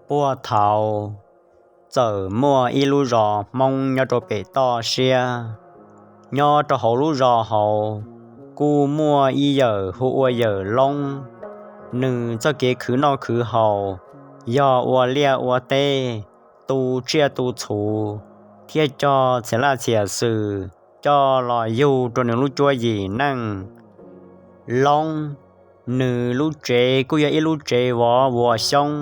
Puag thaud, txawm muaj ib lub zos Hmoob nyob rau pem toj siab. Nyob rau hauv lub zos hauv, kuj muaj ib yawm hu ua yawm Loob. Nws txoj kev khwv noj khwv haus yog ua liaj ua teb, tu tsiaj tu txhu, thiab cog txhiab laj txhiab xwm coj los yug rau nws lub cuab yim neej. Loob, nws lub tsev kuj yog ib lub tsev vov vuas xyoob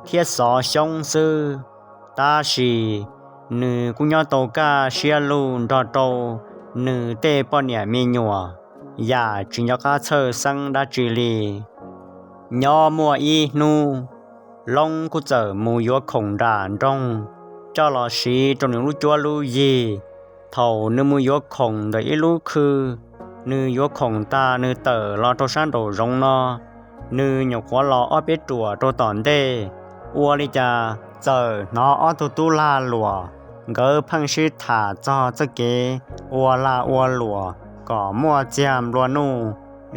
thiab xov xyoob xwb, tab sis nws kuj nyob tau kaj siab lug nrog rau nws tej poj niam me nyuam, yam tsis nco qab txhawj xeeb dab tsi li. Nyob muaj ib hnub, Loob kuj txawm mus yuav khoom nram nroog coj los siv rau nws lub cuab lub yig. Thaum nws mus yuav khoom ntawm ib lub khw, nws yuav khoom tag nws tawm los rau sab nraum zoov no, nws nyuam qhuav los ob peb ruam rau tom ntej, ua li cas txawm hnov ob tug tub lag luam, nkawd pheej sib tham txog txoj kev ua lag ua luam kom muaj txiag nplua nuj.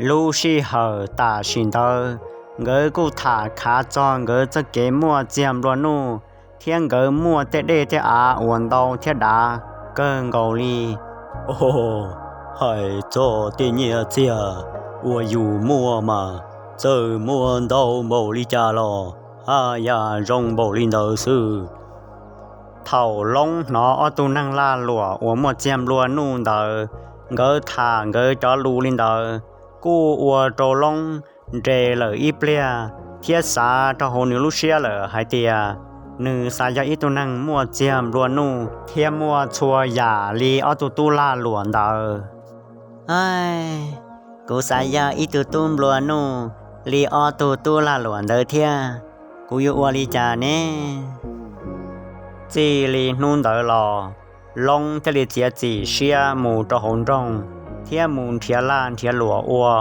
Lub sij hawm tam sim ntawd, nkawd kuj tham khav txog nkawd txoj kev muaj txiag nplua nuj, thiab nkawd muaj tej dej tej av uas ntau thiab dav kawg nkaus li. Hais txog tej nyiaj txiag uas yus muaj mas, txawm muaj ntau npaum li cas los haj yam zoo npaum li ntawd xwb. Thaum Loob hnov ob tug neeg lag luam uas muaj txiag nplua nuj ntawd, nkawd tham nkawd cov lus li ntawd, kuj ua rau Loob nres lawm ib pliag, thiab xav rau hauv nws lub siab lawm hais tias nws xav yog ib tug neeg muaj txiag nplua nuj thiab muaj txhua yam li ob tug tub lag luam ntawd. Kuv xav yog ib tug tub nplua nuj li ob tug tub lag luam ntawd thiab, kuv yuav ua li cas ne? Txij li hnub ntawd los, Loob thiaj li txiav txim siab mus rau hauv nroog thiab mus nrhiav lag nrhiav luam ua.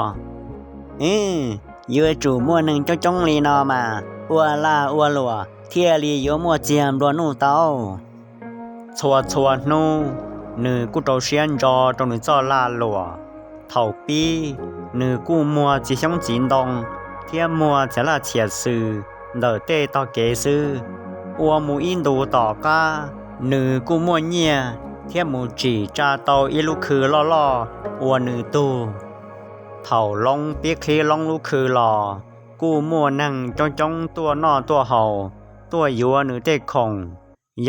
Yuav tsum muaj neeg coob coob li no mas ua lag ua luam thiaj li yuav muaj txiag nplua nuj tau. Txhua txhua hnub, nws kuj rau siab ntso rau nws txoj lag luam. Thaum pib, nws kuj muag txiv xyoob txiv ntoo thiab muag txhiab laj txhiab xwm ntawm tej tog kev xwb. Ua mus ib ntus tom qab, nws kuj muaj nyiaj thiab mus tsim tsa tau ib lub khw loj loj ua nws tug. Thaum Loob pib qhib Loob lub khw los, kuj muaj neeg coob coob tuaj noj tuaj haus, tuaj yuav nws tej khoom.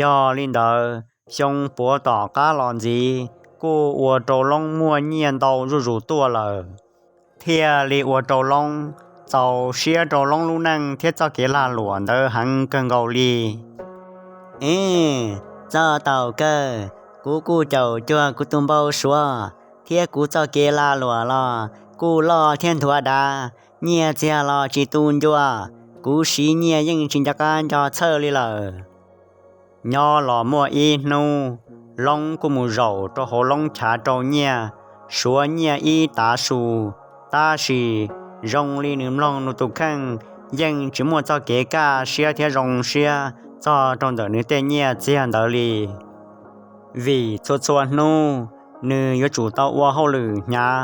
Yog li ntawd, xyoo puav tom qab los ntxiv kuj ua rau Loob muaj nyiaj ntau zuj zus tuaj lawm, thiaj li ua rau Loob txaus siab rau Loob lub neej thiab txoj kev lag luam ntawd heev kawg nkaus li. Txog thaum kawg, kuv kuj caum cuag kuv tus npau suav thiab kuv txoj kev lag luam los kuj loj thiab nthuav dav, nyiaj txiag los tsis tu ncua, kuv siv nyiaj yeej tsis nco qab nco txhawj li lawm. Nyob los muaj ib hnub, Loob kuj mus zaum rau hauv Loob chav rau nyiaj, suav nyiaj ib tav su, tab sis zoo li nws mloog nws tus kheej yeej tsis muaj txoj kev kaj siab thiab zoo siab txog rau ntawm nws tej nyiaj txiag ntawd li. Vim txhua txhua hnub nws yuav tsum tau ua hauj lwm hnyav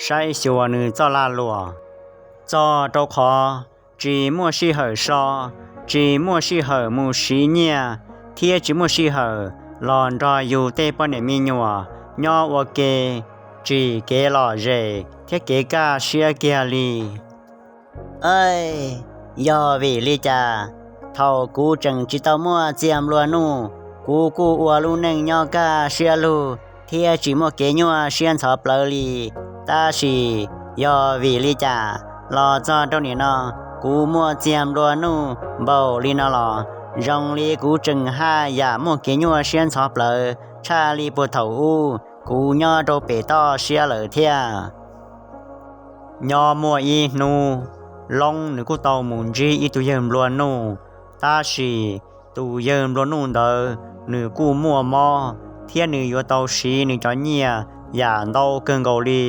saib xyuas nws txoj lag luam, txog rau qhov tsis muaj sij hawm so, tsis muaj sij hawm mus siv nyiaj, thiab tsis muaj sij hawm los nrog yus tej poj niam me nyuam nyob ua ke, tsim kev lom zem thiab kev kaj siab kiag li. Yog vim li cas thaum kuv tseem tsis tau muaj txiag nplua nuj, kuv kuj ua lub neej nyob kaj siab lug thiab tsis muaj kev nyuaj siab ntxhov plawv li, tab sis yog vim li cas los txog rau nim no kuv muaj txiag nplua nuj npaum li no los zoo li kuv tseem haj yam muaj kev nyuaj siab ntxhov plawv tshaj li puag thaum ub kuv nyob rau pem toj siab lawm thiab. Nyob muaj ib hnub, Loob nws kuj tau mus ntsib ib tug yawg nplua nuj, tab sis tus yawg nplua nuj ntawd nws kuj muaj mob thiab nws yuav tau siv nws cov nyiaj yam ntau kawg nkaus li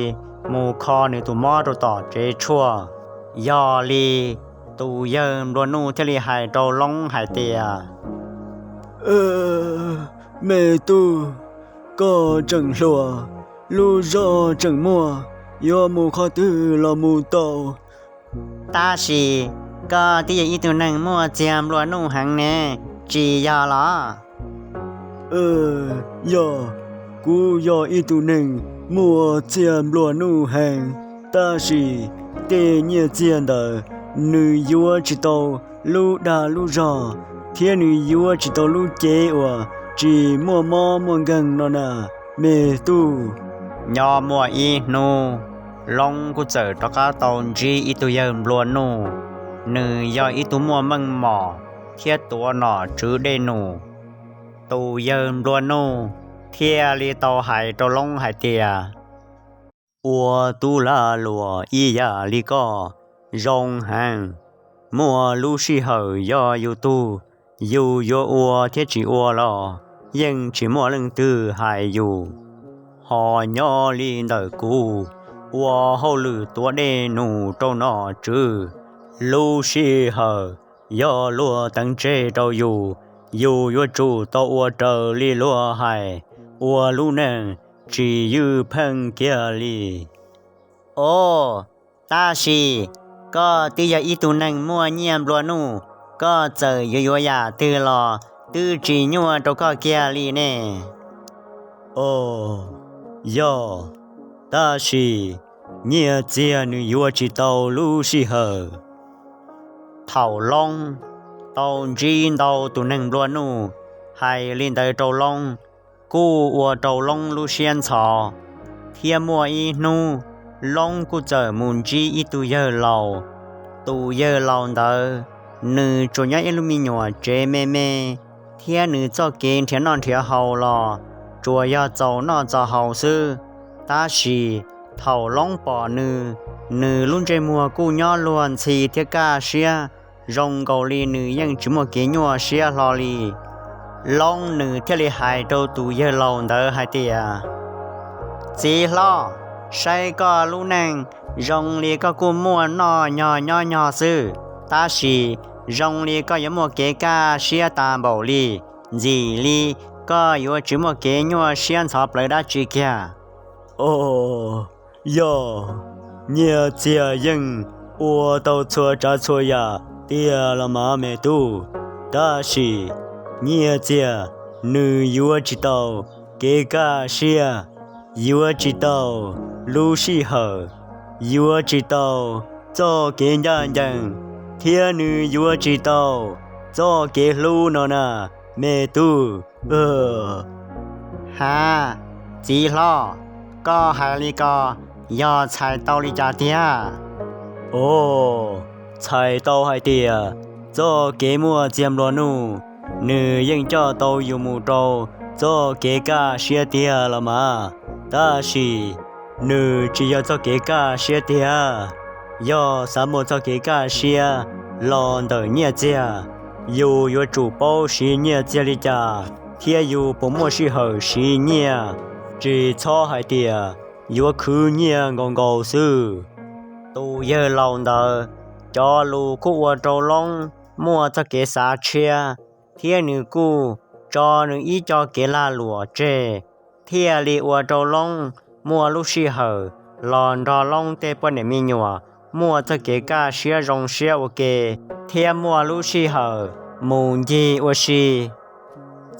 mus kho nws tus mob rau tom tsev tshuaj. Yog li, tus yawg nplua nuj thiaj li hais rau Loob hais tias, Me tub, koj tseem hluas, lub zog tseem muaj, yuav mus qhov twg los mus tau. Tab sis koj twb yog ib tug neeg muaj txiag nplua nuj heev ne, tsis yog los? Yog, kuv yog ib tug neeg muaj txiag nplua nuj heev, tab sis tej nyiaj txiag ntawd nws yuav tsis tau lub dag lub zog, thiab nws yuav tsis tau lub cev uas tsis muaj mob muaj nkeeg no na, me tub. Nyob muaj ib hnub, Loob kuj txawm rov qab tau ntsib ib tug yawg nplua nuj. Nws yog ib tug muaj meej mom thiab tuav nom tswv dej num. Tus yawg nplua nuj thiaj li tau hais rau Loob hais tias, ua tub lag luam ib yam li koj zoo heev. Muaj lub sij hawm yog yus tug, yus yuav ua thiab tsis ua los yeej tsis muaj leej twg hais yus. Ho nyob li ntawm kuv, ua hauj lwm tuav dej num rau nom tswv, lub sij hawm yog luag teev tseg rau yus, yus yuav tsum tau ua raws li luag hais, ua lub neej tsis ywj pheej kiag li. Os, tab sis koj twb yog ib tug neeg muaj nyiaj nplua nuj, koj txawm yuav yuav yam twg los twb tsis nyuaj rau koj kiag li ne. Os, yog, tab sis nyiaj txiag nws yuav tsis tau lub sij hawm. Thaum Loob tau ntsib ntau tus neeg nplua nuj hais li ntawd rau Loob, kuj ua rau Loob lub siab ntxhov. Thiab muaj ib hnub, Loob kuj txawm mus ntsib ib tug yawg laus. Tus yawg laus ntawd, nws tsuas nyob ib lub me nyuam tsev me me, thiab nws txoj kev nrhiav noj nrhiav haus los tsuas yog txaus noj txaus haus xwb. Tab sis thaum Loob pom nws, nws lub ntsej muag kuj nyob luag ntxhi thiab kaj siab, zoo nkaus li nws yeej tsis muaj kev nyuaj siab hlo li. Loob nws thiaj li hais rau tus yawg laus ntawd hais tias, txiv hlob, saib koj lub neej zoo li koj kuj muaj noj nyog nyob nyog xwb, tab sis zoo li koj yuav muaj kev kaj siab tas npaum li. Ntxim li koj yuav tsis muaj kev nyuaj siab ntxhov plawv dab tsi kiag. Os, yog, nyiaj txiag yeej ua tau txhua tsav txhua yam tiag los mas me tub, tab sis nyiaj txiag nws yuav tsis tau kev kaj siab, yuav tsis tau lub sij hawm, yuav tsis tau txoj kev ncaj ncees, thiab nws yuav tsis tau txoj kev hlub no na, me tub. Hav, txiv hlob, koj hais li ko yog txhais tau li cas tiag? Os, txhais tau hais tias txoj kev muaj txiag nplua nuj, nws yeej coj tau yus mus rau txoj kev kaj siab tiag los mas, tab sis nws tsis yog txoj kev kaj siab tiag. Yog xav muaj txoj kev kaj siab los ntawm nyiaj txiag, yus yuav tsum paub siv nyiaj txiag li cas, thiab yus puas muaj sij hawm siv nyiaj, tsis txhob hais tias yuav khwv nyiaj nkaus nkaus xwb. Tus yawg laus ntawd cov lus kuj ua rau Loob muaj txoj kev xav tshiab, thiab nws kuj tso nws ib co kev lag luam tseg, thiaj li ua rau Loob muaj lub sij hawm los nrog Loob tej poj niam me nyuam muaj txoj kev kaj siab zoo siab ua ke, thiab muaj lub sij hawm mus ncig ua si.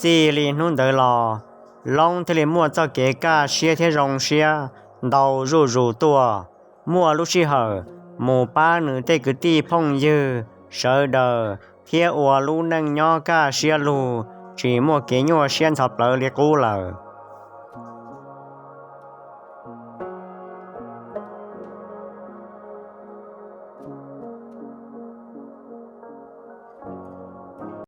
Txij li hnub ntawd los, Loob thiaj li muaj txoj kev kaj siab thiab zoo siab ntau zuj zus tuaj. Muaj lub sij hawm mus pab nws tej kwv tij phooj ywg sawv daws thiab ua lub neej nyob kaj siab lug, tsis muaj kev nyuaj siab ntxhov plawv li qub lawm.